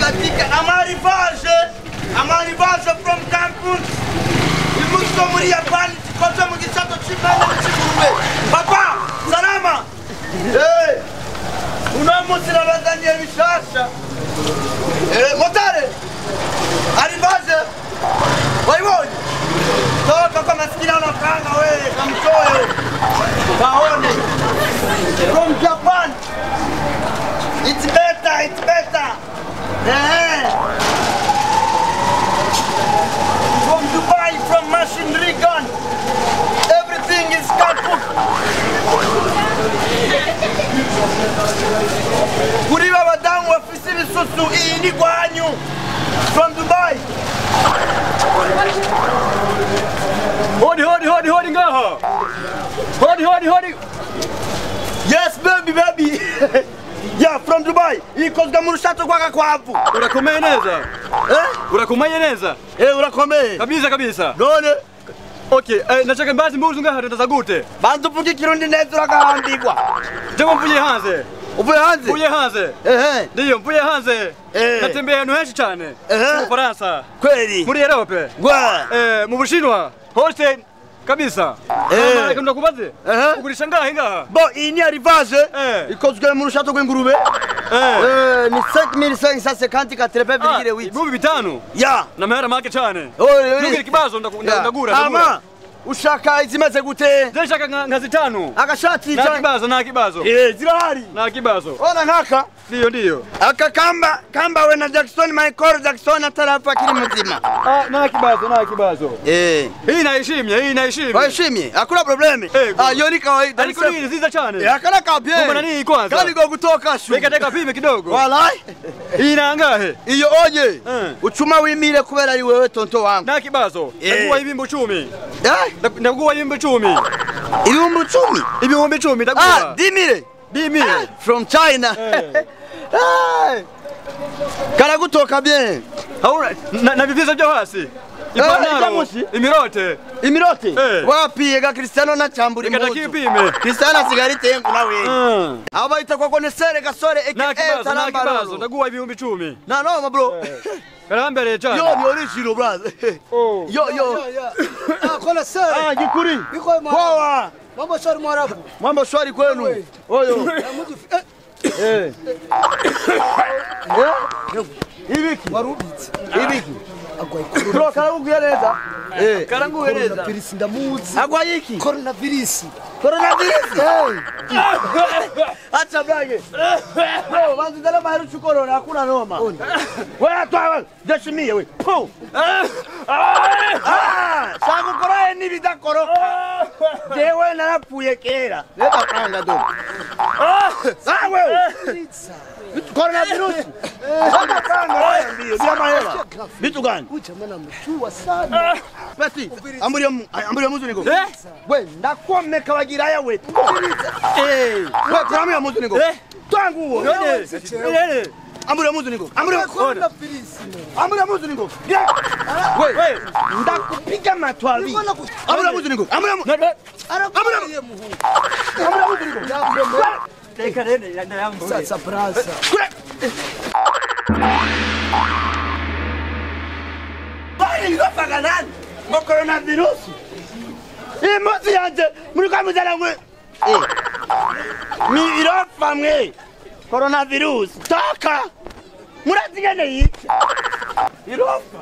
Katika amarivage from campus. Imuzo muri Japan kozo mu gisato c'imana c'ingurube. Papa, salama. Eh. Uno munsi nabazaniye bishasha. Eh, motare. Arrivage. Wayibonye. Toka kwa maskini anakanga wewe kamtoe. Kaone. From Japan. It's better, it's better. Yeah. From Dubai, from machinery gun. Everything is kaput. Kuri babadamu bafise ibisusu iyi ni gwanyu. From Dubai. Hodi hodi hodi hodi ngaho. Hodi hodi hodi. Yes baby baby. Yeah, from Dubai. Ikozwe mu rushato rw'agakwavu. Urakomeye neza. Eh? Urakomeye neza. Eh, urakomeye. Kabisa kabisa. None. Okay, nashaka mbazi mbuzu ngaha ndaza gute? Banza uvuge ikirundi neza uragahambirwa. Jewe mvuye hanze. Uvuye hanze? Mvuye hanze. Ehe. Ndiyo mvuye hanze. Eh. Natembeye ahantu henshi cyane. Ehe. Mu Faransa. Kweli. Muri Europe. Gwa. Mu Bushinwa. Hose kabisa. Eh. Reka ndakubaze. Ehe. Ugurisha ngahe ngaha? Bo iyi ni arrivage. Ikozwe mu rushato rw'ingurube. Ni 5554,8. Ibihumbi bitanu. Ya. Na mahera make cyane. Ntugira ikibazo ndagura. Ama ushaka izimeze gute? Je nshaka nka zitanu. Agashati nta kibazo nta kibazo. Eh, zirahari. Nta kibazo. Ona nkaka. Ndiyo ndiyo. Aka kamba kamba we na Jackson Michael Jackson atarapfa akiri muzima. Ah, nta kibazo nta kibazo. Eh. Hii naishimye, hii naishimye. Washimye? Hakuna probleme. Ah, yo ni kawaida. Ariko ni nziza cyane. Eh, akana kabye. Mbona nini kwanza? Kandi go gutoka shu. Reka reka pime kidogo. Walai. Hii nangahe? Iyo oye. Uchuma wimire kubera ari wewe tonto wangu. Nta kibazo. Ndaguha ibihumbi 10. Eh? Ndaguha ibihumbi 10. Ibihumbi 10? Ibihumbi 10 ndaguha. Ah, dimire. Dimire. From China. Hey. Karagutoka bien. Hauna na bivyiza byo hasi. Ipantaro, imirote. Imirote? Wapi ega Cristiano na chamburi mbuzu. Reka ndakipime. Cristiano asigarite yengu nawe. Aba ita kwa konesere gasore eke nta kibazo ndaguha ibihumbi 10. Na no bro. Karambere cyane. Yo ni original brother. Yo yo. Ah konesere. Ah gikuri. Poa. Mambo shwari mwarabu. Mambo shwari kwenu. Oyo. Eh. Ibiki. Warubitse. Ibiki. Agwaye corona. Bro karanguye neza. Eh, karanguye neza. Coronavirus ndamuzi. Agwaye iki? Coronavirus. Coronavirus. Acha brage. Bro, banzu dala maheru chu corona hakuna noma. Wewe atwa deshimiye we. Po. Ah, sangu koroe ni bidakoroka. Jewe narapfuye kera. Leta kanga do. Ah wewe. Coronavirus. Hata kanga wewe ndio bila mahela. Vitu gani? Ucha mwana mchua sana. Basi ambulia muzu niko. We ndakomeka bagiraya we. Eh, we kuramia muzu niko. Twangu uo. Ambulia muzu niko. Ambulia coronavirus. Ambulia muzu niko. We ndakupiga matwali. Ambulia muzu niko. Ambulia Ambulia muhungu. Ambulia muzu niko. Reka rene ndayambuye. Sasa brasa. Bali ngofaga nani? Ngo coronavirus. Impuzu yanje muri kwa muzana ngwe. Ni irofa mwe. Coronavirus. Toka. Murazi ngene yica. Irofa.